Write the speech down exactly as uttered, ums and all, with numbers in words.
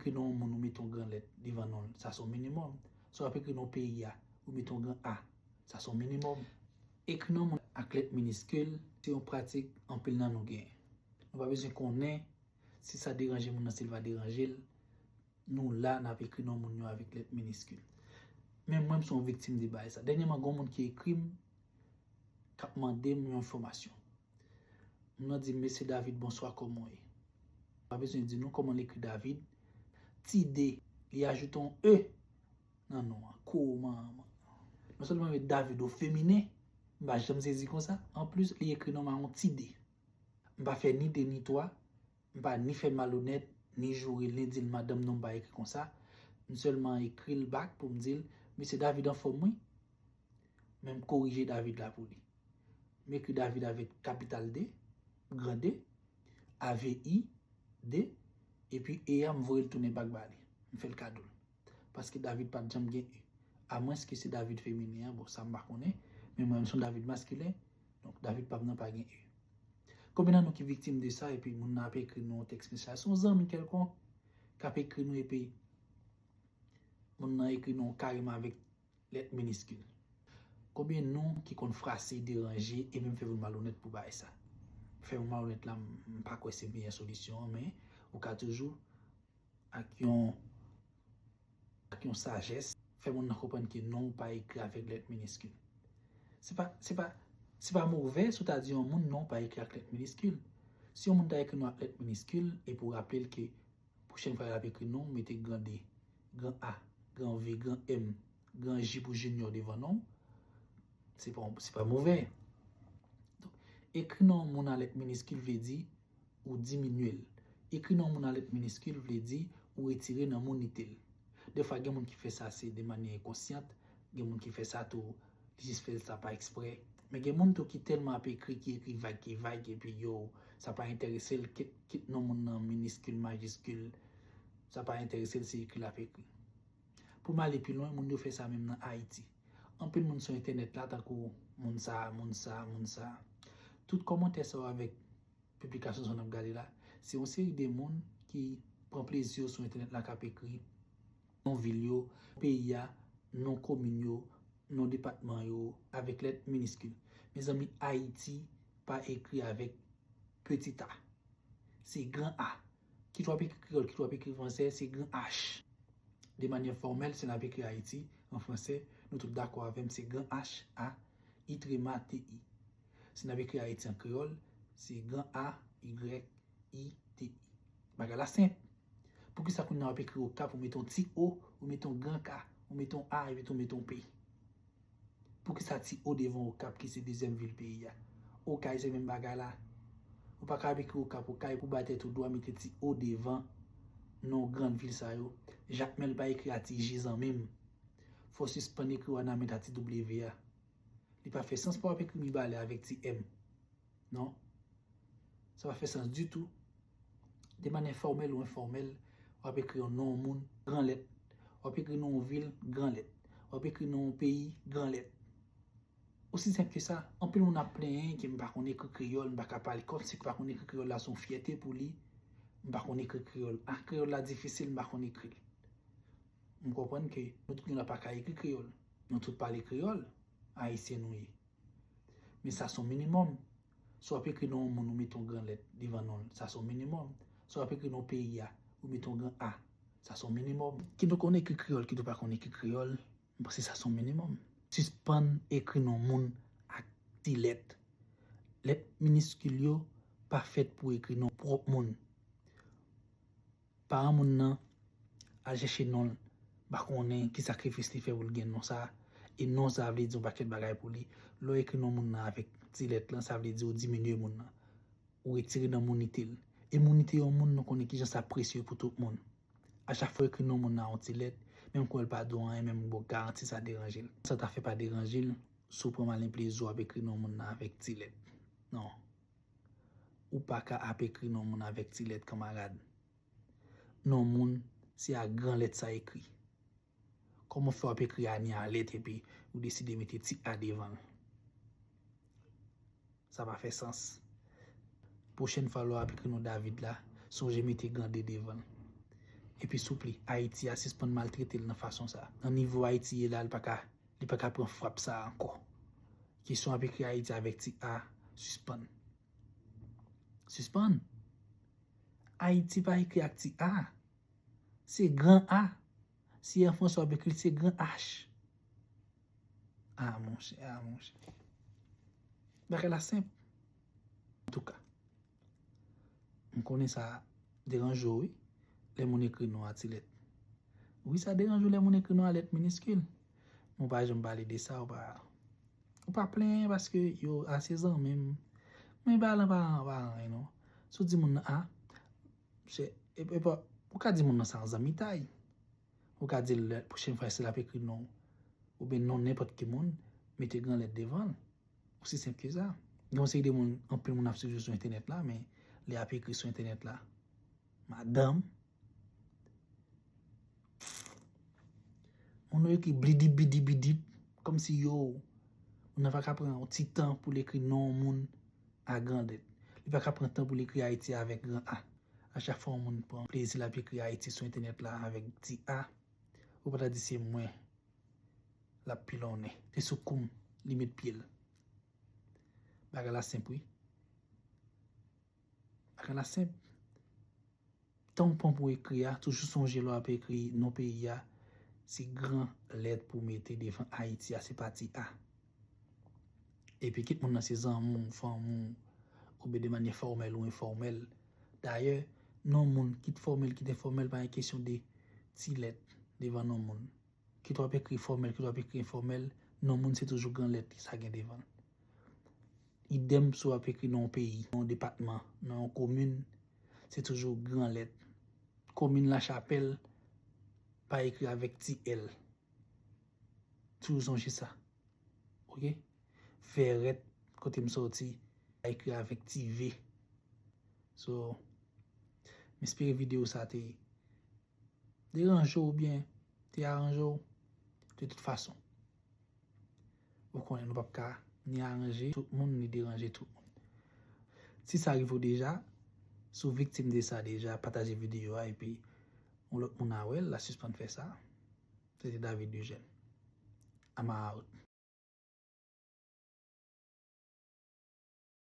Ekri non yon moun, ou mete yon gran lèt devan non l, sa se yon minimòm. Si w ap ekri non peyi a, ou mete yon gran A, sa se yon minimòm. Ekri non moun ak lèt miniskil, se yon pratik anpil nan nou genyen. Nou pa bezwen konnen si sa deranje moun nan, si l pa deranje l. Nou la, n ap ekri non moun yo avèk lèt miniskil. Men mwen, m se yon viktim de bagay sa. Dènyèman, gen yon moun ki ekri m, k ap mande m yon enfòmasyon. Moun nan di m, "Mesye David, bonswa, kòman w ye?" Pa bezwen di nou kòman l ekri David. Ti D, li ajoute yon E nan non an. Kòman? Non sèlman met David o feminen, m pa janm sezi konsa. Anplis, li ekri non m a yon ti D. M pa fè ni de ni twa, m pa ni fè malonèt, ni joure l, ni di l, "Madanm, non m pa ekri konsa." M sèlman ekri l back pou m di l, "Mesye David anfòm, wi." Men m korije David la pou li. M ekri David avèk kapital D, gran D, A V I, D, epi E a m voye l tounen back ba li. M fè l kado l. Paske David pa t janm gen E. Amwenske se David feminen an, bon, sa m pa konnen. Men mwen, m se yon David maskilen, donk David pa m nan pa gen E. Konbyen nan nou ki viktim de sa, epi moun nan ap ekri nou yon tèks mesaj? Se yon zanmi kèlkonk k ap ekri nou, epi moun nan ekri nou kareman avèk lèt miniskil. Konbyen nou ki konn frase, deranje, e menm fè moun malonèt pou bagay sa? Fè moun malonèt la, m pa kwè se meyè solisyon an, men ou ka toujou ak yon, ak yon sajès, fè moun nan konprann ke non w pa ekri avèk lèt miniskil. Se pa, se pa, se pa movè si w ta di yon moun non w pa ekri ak lèt miniskil. Si yon moun ta ekri non ak lèt miniskil, epi w raple l ke pwochèn fwa l ap ekri non, mete gran D, gran A, gran V, gran M, gran J pou Junior devan non w, se pa, se pa movè. Donk, ekri non moun a lèt miniskil vle di ou diminye l. Ekri non moun a lèt miniskil vle di ou retire nan mounite l. Defwa, gen moun ki fè sa se de manyè enkonsyant, gen moun ki fè sa tou, li jis fè sa pa eksprè. Men gen moun tou ki tèlman ap ekri, ki ekri vag, ki vag, epi yo, sa pa enterese l, kit, kit non moun nan miniskil, majiskil, sa pa enterese l, se ekri l ap ekri. Pou m ale pi lwen, moun yo fè sa menm nan Ayiti. Anpil moun sou entènèt la, tankou moun sa, moun sa, moun sa. Tout kòmantè sa yo avèk piblikasyon sa w ap gade la, se yon seri de moun ki pran plezi yo sou entènèt la, k ap ekri non vil yo, peyi a, non komin yo, non depatman yo, avèk lèt miniskil. Mezanmi, Ayiti pa ekri avèk peti a. Se gran A. Kit w ap ekri kreyòl, kit w ap ekri fransè, se gran H. De manyè fòmèl, si n ap ekri Ayiti an fransè, nou tout dakò avè m, se gran H, A, I trema, T I. Si n ap ekri Ayiti an kreyòl, se gran A, Y, I, T I. Bagay la senp. Poukisa kounye a w ap ekri Okap, ou mete yon ti O, ou mete yon gran K, ou mete yon A, epi tou ou mete yon P? Poukisa ti O devan Okap ki se dezyèm vil peyi a? Okay se menm bagay la. Ou pa ka ap ekri Okap, Okay pou bay tèt ou dwa mete ti O devan non gran vil sa yo. Jakmèl pa ekri a ti J, zanmi m. Fò w sispann ekri Wanament a ti W a. Li pa fè sans pou w ap ekri Mibalè avèk ti M. Non. Sa pa fè sans ditou. De manyè fòmèl ou enfòmèl, w ap ekri yon non moun, gran lèt. W ap ekri non yon vil, gran lèt. W ap ekri non yon peyi, gran lèt. Osi senp ke sa, anpil moun ap plenyen ke m pa konn ekri kreyòl, m pa ka pale, kòmsi pa konn ekri kreyòl la se yon fyète pou li, m pa konn ekri kreyòl. Ah, kreyòl la difisil, m pa konn ekri l. M konprann ke nou tout nou la pa ka ekri kreyòl. Nou tout pale kreyòl, ayisyen nou ye. Men sa se yon minimòm. Si w ap ekri non yon moun, ou mete yon gran lèt devan non l, sa se yon minimòm. Si w ap ekri non peyi a, ou mete yon gran A, sa se yon minimòm. Kit ou konn ekri kreyòl, kit ou pa konn ekri kreyòl, m panse sa se yon minimòm. Sispann ekri non moun ak ti lèt. Lèt miniskil yo pa fèt pou ekri non pwòp moun. Paran moun nan al chèche non l, m pa konnen ki sakrifis li fè pou l gen non sa a. E non sa a vle di yon pakèt bagay pou li. Lè w ekri non moun nan avèk ti lèt lan, sa vle di ou diminye moun nan. Ou retire nan mounite l. E mounite yon moun, nou konnen kijan sa presye pou tout moun. A chak fwa w ekri non moun nan yon ti lèt, menm kwè l pa di w anyen, menm m ba w garanti sa deranje l. Sa ta fè pa deranje l, si w pran malplezi w ap ekri non moun nan avèk ti lèt. Non. Ou pa ka ap ekri non moun avèk ti lèt, kanmarad. Non moun, se ak gran lèt sa ekri. Kòman fè w ap ekri Ani a lèt epi ou deside mete ti A devan l? Sa pa fè sans. Pwochèn fwa lè w ap ekri non David la, sonje mete gran D devan l. Epi souple, Ayiti a sispann maltrete l nan fason sa. Nan nivo Ayiti ye la, li pa ka, li pa ka pran frap sa a ankò. Kesyon ap ekri Ayiti avèk ti a, sispann. Sispann. Ayiti pa ekri ak ti a. Se gran A. Si an fransè w ap ekri l, se gran H. Ah, monchè, ah, monchè. Bagay la senp. Antouka, m konnen sa deranje w, wi, lè moun ekri non a ti lèt. Wi, sa deranje w lè moun ekri non a lèt miniskil. Men w pa janm pale de sa, w pa, w pa plenyen paske yo a se zanmi m. Men pa lan pa, pa anyen non. Si w di moun nan A, se, e, e pa, ou ka di moun nan sa an zanmitay. Ou ka di l lè pwochèn fwa si l ap ekri non w, oubyen non nenpòt ki moun, mete gran lèt devan l. Osi senp ke sa. Gen yon seri de moun, anpil moun ap swiv yo sou entènèt la, men lè y ap ekri sou entènèt la, madanm, moun yo ekri blidip bidip bidip, kòmsi yo, moun nan pa ka pran yon ti tan pou l ekri non yon moun a gran lèt. Li pa ka pran tan pou l ekri Ayiti avèk gran A. A chak fwa yon moun pran plezi l ap ekri Ayiti sou entènèt la avèk ti a, ou pa ta di se mwen l ap pilonnen. Se sou kou m li met pye l. Bagay la senp, wi. Bagay la senp. Tan w pran pou ekri a, toujou sonje lè w ap ekri non peyi a, se gran lèt pou w mete devan Ayiti a, se pa ti a. Epi kit moun nan se zanmi w, fanmi w, oubyen de manyè fòmèl ou enfòmèl. Dayè, non moun, kit fòmèl, kit enfòmèl, pa gen kesyon de ti lèt devan non moun. Kit w ap ekri fòmèl, kit w ap ekri enfòmèl, non moun se toujou gran lèt sa gen devan l. Idèm si w ap ekri nan yon peyi, nan yon depatman, nan yon komin, se toujou gran lèt. Komin Lachapèl pa ekri avèk ti L. Toujou sonje sa. Oke? Vèrèt, kote m sòti, pa ekri avèk ti V. So, m espere videyo sa te deranje w oubyen te aranje w. De tout fason, ou konnen nou p ap ka ni aranje tout moun, ni deranje tout moun. Si sa rive w deja, si w viktim de sa deja, pataje videyo a epi yon lòt moun a wè l, la sispann fè sa. Se te David Eugène. I'm out.